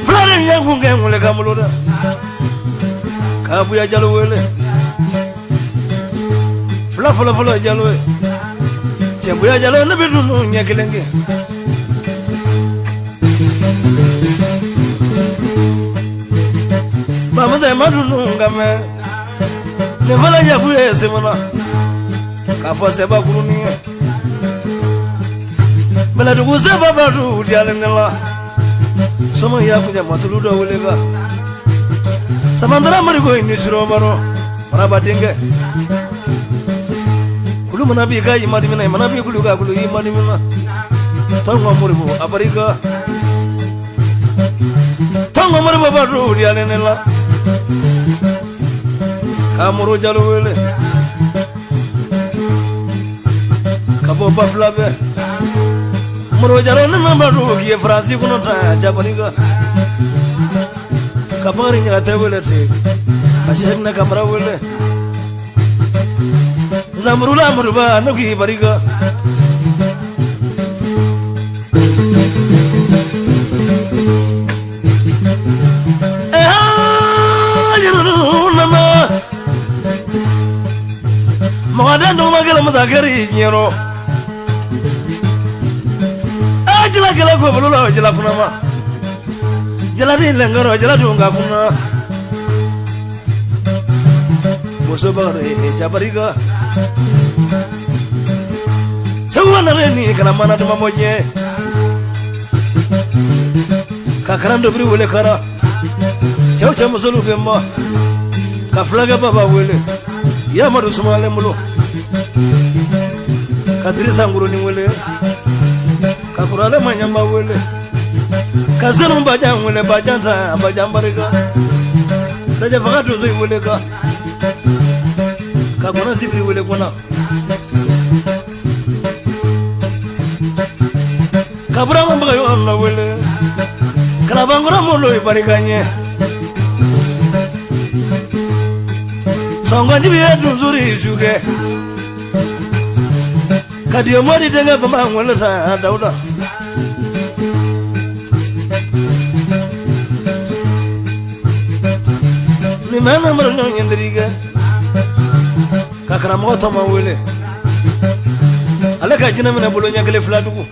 fila de ɲɛ kun kɛ n wele ka bolo da k'a buya jalo wele fila fɔlɔ fɔlɔ ye jalo ye cɛbuya jalo ne bɛ dunu ɲɛ kelen kɛ bamusa ma dunu ka mɛn nin fana yaku ye semana k'a fɔ sɛba kurunin ye bɛlɛdugu sɛba ba du diyalen ne la soma ya kuja matulu dɔ wele ka samantara mariko ni surobaro Faraba denkɛ kulu mana b'i ka i madimina i mana b'i kulu ka kulu i madimina tɔngɔ moribo a barika tɔngɔ moribo ba don diyalen ne la ka moro jalo wele ka bɔ ba fila bɛɛ moro jalo ne ma ba don k'i ye faransi kɔnɔ ta jabarika ka bakari ɲagatɛ wele ten ka sɛkinɛ kamara wele zamurula moriba ne k'i barika Mɔgɔden dɔgɔma kɛlɛ masakɛ diɲɛ rɔ a jala kɛlɛ ko bolo la jala kunama jaladen lɛnkɔrɔ jala dun ka kunna muso bakari jabarika segu nana ni kana mana duman bɔ diɲɛ ka karan dobiri wele kara cɛw cɛ musolu bɛ ma ka fulakɛ baba wele yamadu sumalen bolo ka dirisa ngurunin wele ka kurale maɲanba wele ka senu bajan wele bajan ta bajan barika sajafaga donso wele ka ka kɔnɔ sibiri wele kɔnɔ ka burama bagayogo la wele kalabankɔrɔ molo i barika ɲɛ sɔngɔnjibi ye donsori sukɛ ka diyo mɔdi denkɛ bama wele sa dawuda ni mɛ na mara ɲɔgɔn ɲɛndirikɛ ka karamɔgɔ tɔma wele ale ka jinɛ minɛ bolo ɲɛ kelen fila dugu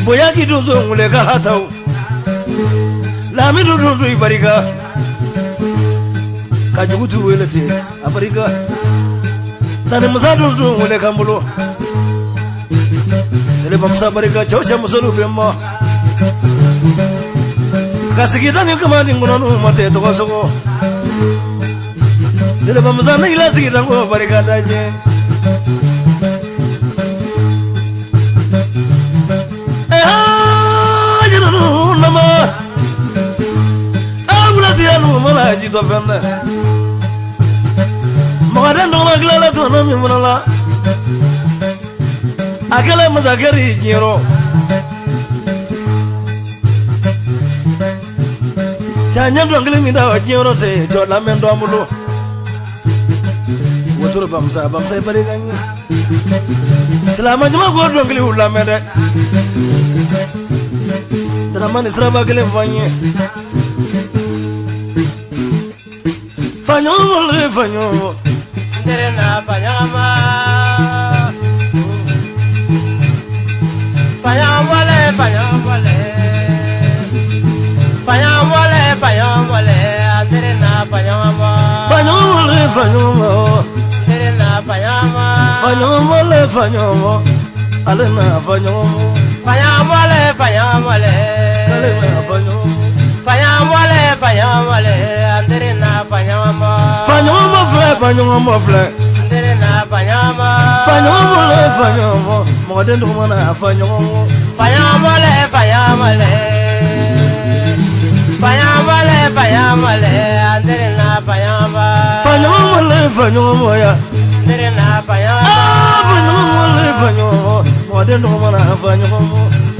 bonya k'i donso wele ka hataw lamidu donso i barika ka jugu tu wele ten a barika tani musa donso wele kan bolo seliba musa barika cɛw cɛ musolu bɛ ma ka sigida ni kama ni kɔnɔ ma tɛ tɔgɔ sɔgɔ seliba musa ne ila sigida ko barika da ɲɛ nama awulatiya nu mana ji dɔ fɛn dɛ mɔgɔden dɔgɔma tilala tuma min fana la a kɛlen masakɛ de y'i diɲɛ rɔ cɛ ɲɛ dɔnkili min da o diɲɛ rɔ ten jɔ lamɛn dɔn bolo wotoro bamusa bamusa i barika ɲɛ silamɛ ɲuman k'o dɔnkiliw lamɛn dɛ daramani siraba kelen fɔ n ye faɲɔgɔn faɲɔgɔn Nterena faɲɔgɔnma faɲɔgɔnbɔlɛ faɲɔgɔnbɔlɛ faɲɔgɔnbɔlɛ faɲɔgɔnbɔlɛ nterena faɲɔgɔnma faɲɔgɔn faɲɔgɔn nterena faɲɔgɔnma faɲɔgɔnbɔlɛ faɲɔgɔn ale na faɲɔgɔn faɲɔgɔnbɔlɛ faɲɔgɔnbɔlɛ ale na faɲɔgɔn faɲɔgɔnbɔlɛ faɲɔgɔnbɔlɛ nterena faɲɔgɔnma faɲɔgɔnbɔ filɛ faɲɔgɔnbɔ filɛ nterena faɲɔgɔnma faɲɔgɔnbɔlɛ faɲɔgɔn mɔgɔden duguma na faɲɔgɔn faɲɔgɔnbɔlɛ faɲɔgɔnbɔlɛ faɲɔgɔnbɔlɛ faɲɔgɔnbɔlɛ nterena faɲɔgɔnma faɲɔgɔnbɔlɛ faɲɔgɔnbɔ ya nterena faɲɔgɔnma aa faɲɔgɔnbɔlɛ faɲɔgɔn mɔgɔden duguma na faɲɔgɔn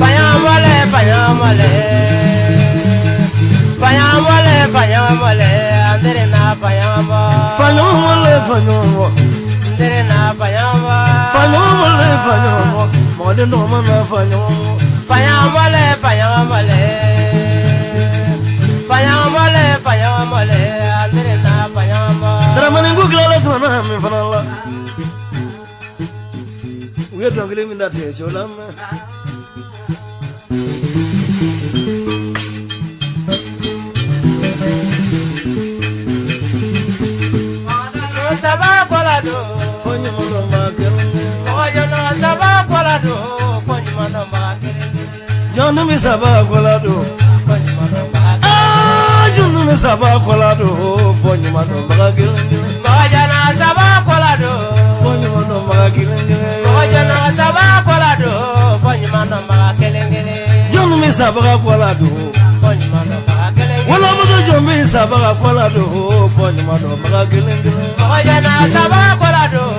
faɲɔgɔnbɔlɛ faɲɔgɔnbɔlɛ faɲɔgɔnbɔlɛ faɲɔgɔnbɔlɛ nterena faɲɔgɔnma faɲɔgɔnbɔlɛ faɲɔgɔn nterena faɲɔgɔnma faɲɔgɔnbɔlɛ faɲɔgɔn mɔgɔden duguma na faɲɔgɔn faɲɔgɔnbɔlɛ faɲɔgɔnbɔlɛ faɲɔgɔnbɔlɛ faɲɔgɔnbɔlɛ nterena faɲɔgɔnma daramani ko tilala tuma na min fana la u ye dɔnkili min da ten cɛw lamɛn Saba kɔla don fo ɲuman dɔ ma kelen mɔgɔ jɔnɔ saba kɔla don fo ɲuman dɔ ma kelen jɔnni bɛ saba kɔla don fo ɲuman dɔ ma kelen aa jɔnni bɛ saba kɔla don fo Fɔ ɲuman dɔnbaga kelen kelen. Mɔgɔ jɛnna saba kɔ la don. Fɔ ɲuman dɔnbaga kelen kelen. Mɔgɔ jɛnna saba kɔ la don. Fɔ ɲuman dɔnbaga kelen kelen. Jɔn bɛ sabaga kɔ la don. Fɔ ɲuman dɔnbaga kelen kelen. Wolomuso jɔn bɛ sabaga kɔ la don. Fɔ ɲuman dɔnbaga kelen kelen. Mɔgɔ jɛnna saba kɔ la don.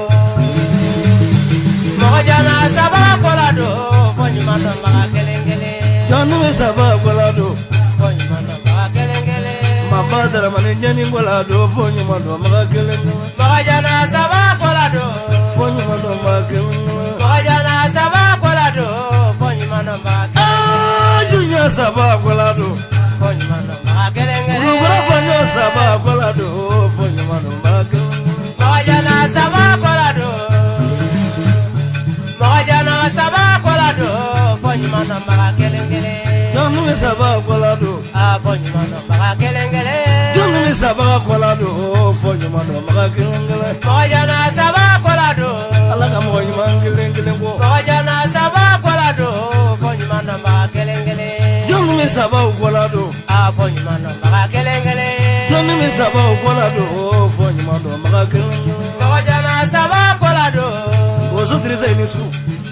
Mɔgɔ jɛnna saba kɔ la don. Fɔ ɲuman dɔnbaga kelen kelen. Jɔn bɛ sabaga kɔ la don. Fɔ ɲuman dɔnbaga kelen kelen. Maba daramani jɛni kɔ la don. Fɔ ɲuman dɔnbaga kelen kelen. Mɔgɔ jɛnna saba kɔ la don. Fɔ ɲuman dɔnbaga kelen kelen. Mɔgɔ jɛnna saba kɔ la don. Fɔ ɲuman dɔnbaga kelen. Aa junya saba kɔ la don. Fɔ ɲuman dɔnbaga kelen kelen. Kulukɔrɔ fɔɲɔ saba kɔ la don. Fɔ ɲuman dɔnbaga kelen kelen. Mɔgɔ jɛnna saba kɔ la don. Mɔgɔ jɛnna saba kɔ la don. Fɔ ɲuman dɔnbaga kelen kelen. Jɔn bɛ saba kɔ la don. A fɔ ɲuman dɔnbaga kelen kelen. Jɔn bɛ saba kɔ la don. Fɔ ɲuman dɔnbaga kelen kelen. Mɔgɔ jɛnna saba kɔ la don. Ala ka mɔgɔ ɲuman kelen kelen bɔ. Mɔgɔ jɛnna saba kɔ la don. Fɔ ɲuman dɔnbaga kelen kelen. Jɔn bɛ saba kɔ la don. A fɔ ɲuman dɔnbaga kelen kelen. Jɔn bɛ saba kɔ la don. Fɔ ɲuman dɔnbaga kelen kelen. Mɔgɔ jɛnna saba kɔ la don. Woso Dirisa i ni su.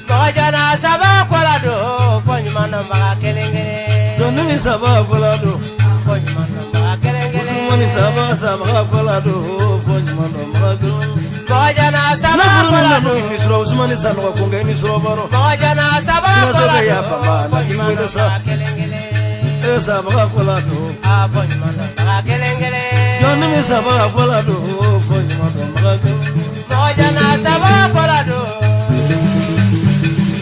Mɔgɔ jɛnna saba kɔ la don. Fɔ ɲuman dɔnbaga kelen kelen. Jɔn bɛ saba kɔ la don. Fɔ ɲuman dɔnbaga kelen kelen. Usumani saba saba kɔ la don. Fɔ ɲuman dɔnbaga kelen kelen. Mɔgɔ jɛnna saba Nafolo kɔ la nanu don. i ni sɔrɔ Usumani Sanɔgɔ ko nka i ni sɔrɔ baro. Mɔgɔ jɛnna saba kɔ la Sikaso don. ya fama, Fɔ na k'i ɲuman wele sa. dɔnbaga kelen kelen. E saba kɔ la don. A fɔ ɲuman dɔnbaga kelen kelen. Jɔn bɛ saba kɔ la don. Fɔ ɲuman dɔnbaga kelen kelen. Mɔgɔ jɛnna saba kɔ la don.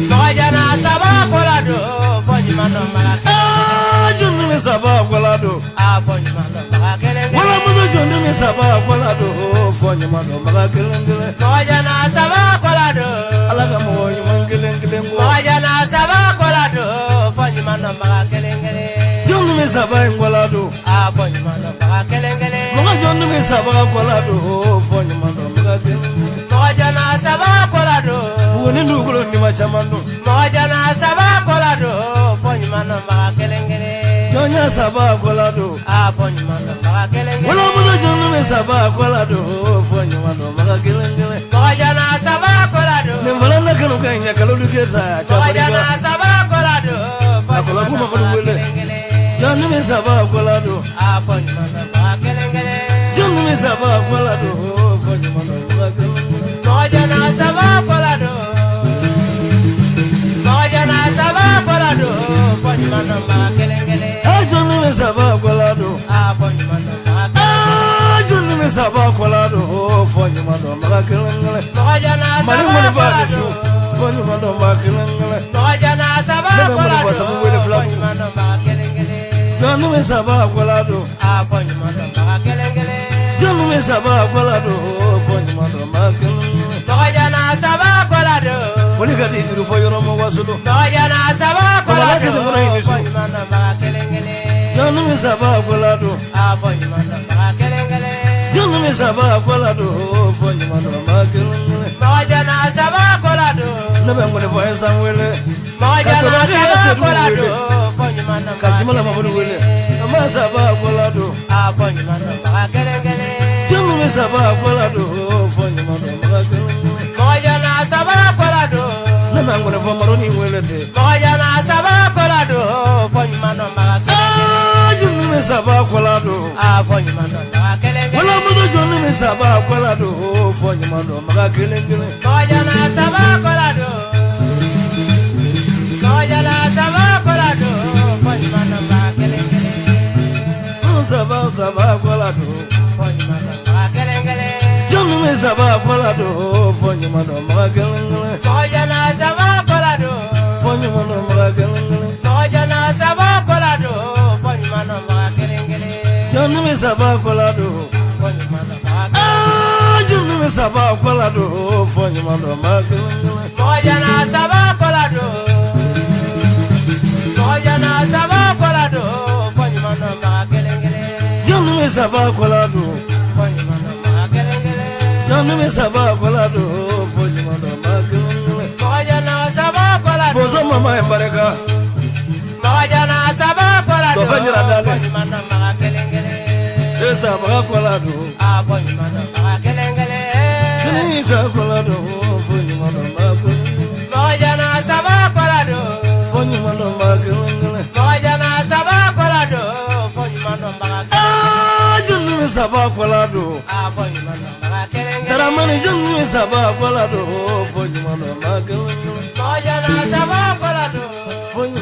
Mɔgɔ jɛnna saba kɔ la don. Fɔ ɲuman dɔnbaga kelen. Aa jɔn bɛ saba kɔ la don. A fɔ ɲuman dɔnbaga kelen kelen. Wolomuso jɔn bɛ saba kɔ la don. Fɔ ɲuman dɔnbaga kelen kelen. Mɔgɔ jɛnna saba kɔ la don. Ala ka mɔgɔ ɲuman kelen kelen bɔ. Mɔgɔ jɛnna saba kɔ la don. Fɔ ɲuman dɔnbaga kelen kelen. Jɔn bɛ saba in kɔ la don. A fɔ ɲuman dɔnbaga kelen kelen. Mɔgɔ jɔn bɛ saba kɔ la don. Fɔ ɲuman dɔnbaga kelen kelen. Mɔgɔ jɛnna saba kɔ la don. Buguni dugukolo ni ma caman dun. Mɔgɔ jɛnna saba kɔ la don. Fɔ ɲuman dɔnbaga kelen kelen. Jɔnya saba kɔ la don. A fɔ ɲuman dɔnbaga kelen kelen. Wolomuso jɔn bɛ saba kɔ la don. Fɔ ɲuman dɔnbaga kelen kelen. Mɔgɔ jɛnna saba kɔ la don. Nin fana na kanu ka ɲɛ kalo kɛ sa. Mɔgɔ jɛnna saba kɔ la don. Fɔ A kɔlɔ ɲuman kuma dɔnbaga Mamadu wele. kelen kelen. Jɔn bɛ saba kɔ la don. A fɔ ɲuman dɔnbaga kelen kelen. Jɔn bɛ saba kɔ la don. Fɔ ɲuman dɔnbaga kelen kelen. Mɔgɔ jɛnna saba kɔ la don. Mɔgɔ jɛnna saba kɔ la don. Fɔ ɲuman dɔnbaga kelen kelen. A jɔn bɛ saba kɔ la don. A fɔ ɲuman dɔnbaga kelen kelen. Aa jɔn bɛ saba kɔ la don. Fɔ ɲuman dɔnbaga kelen kelen. Mɔgɔ jɛnna Mali saba mɔni kɔ b'a la dusu. don. Fɔ ɲuman dɔnbaga kelen kelen. Mɔgɔ jɛnna saba Ne bɛ kɔ la mɔni bɔ don. sabu wele fila Fɔ kun. ɲuman dɔnbaga kelen kelen. Jɔn bɛ saba kɔ la don. A fɔ ɲuman dɔnbaga kelen kelen. Jɔn bɛ saba kɔ la don. Fɔ ɲuman dɔnbaga kelen kelen. Mɔgɔ jɛnna saba kɔ la don. Foli ka di juru fɔ yɔrɔ ma waso don. Mɔgɔ jɛnna saba kɔ la Baba kelen kɔnɔ i ni don. su. Fɔ ɲuman dɔnbaga kelen kelen. Jɔn bɛ saba kɔ la don. A fɔ ɲuman dɔnbaga kelen kelen. Jɔn bɛ saba kɔ la don. Fɔ ɲuman dɔnbaga kelen kelen. Mɔgɔ jɛnna saba kɔ la don. Ne bɛ ŋɔni fɔ Ɛnsan wele. Mɔgɔ Ka jɛnna tɔlɔden saba Sedu kɔ la wele. don. Fɔ ɲuman Ka dɔnbaga Jimala kelen Mamadu wele. kelen. An b'a saba kɔ la don. A fɔ ɲuman dɔnbaga kelen kelen. Jɔn bɛ saba kɔ la don. Fɔ ɲuman dɔnbaga kelen kelen. Mɔgɔ jɛnna saba kɔ la don. Ne bɛ ŋɔni fɔ Maroni wele ten. Mɔgɔ jɛnna saba kɔ la don. Fɔ ɲuman dɔnbaga kelen kelen. Aa jɔn bɛ saba kɔ la don. A fɔ ɲuman dɔnbaga kelen kelen. Wolomuso jɔn bɛ saba kɔ la don. Fɔ ɲuman dɔnbaga kelen kelen. Mɔgɔ jɛnna saba kɔ la don. Mɔgɔ jɛnna saba kɔ la don. Fɔ ɲuman dɔnbaga kelen kelen. N saba saba kɔ la don. Fɔ ɲuman dɔnbaga kelen kelen. Jɔn bɛ saba kɔ la don. Fɔ ɲuman dɔnbaga kelen kelen. Mɔgɔ jɛnna saba kɔ la don. Fɔ ɲuman dɔnbaga kelen kelen. Mɔgɔ jɛnna saba kɔ la don. Fɔ ɲuman dɔnbaga kelen kelen. Jɔn bɛ saba kɔ la don. Fɔ ɲuman dɔnbaga kelen. Aa jɔn bɛ saba kɔ la don. Fɔ ɲuman dɔnbaga kelen kelen. Mɔgɔ jɛnna saba kɔ la don. Mɔgɔ jɛnna saba kɔ la don. Fɔ ɲuman dɔnbaga kelen kelen. Jɔn bɛ saba kɔ la don. Fɔ ɲuman dɔnbaga kelen kelen. Jɔn bɛ saba kɔ la don. Fɔ ɲuman dɔnbaga kelen kelen. Mɔgɔ jɛnna saba kɔ la don. Bozo mama ye barika. Mɔgɔ jɛnna saba kɔ la don. Dɔ fɛn yira dalen. Fɔ ɲuman dɔnbaga kelen kelen. E saba saba kɔ la don. A fɔ ɲuman dɔnbaga kelen kelen. Jɔnni fila kɔ la don, fo ɲuman dɔnbaga kelen kelen. Mɔgɔ jana saba kɔ la don. Fo ɲuman dɔnbaga kelen kelen. Mɔgɔ jana saba kɔ la don, fo ɲuman dɔnbaga kelen. Aa, jɔnni saba kɔ la don. A fɔ ɲuman dɔnbaga kelen kelen. Daramani, jɔnni saba kɔ la don, fo ɲuman dɔnbaga kelen kelen. Mɔgɔ jana saba kɔ la don. Fo ɲuman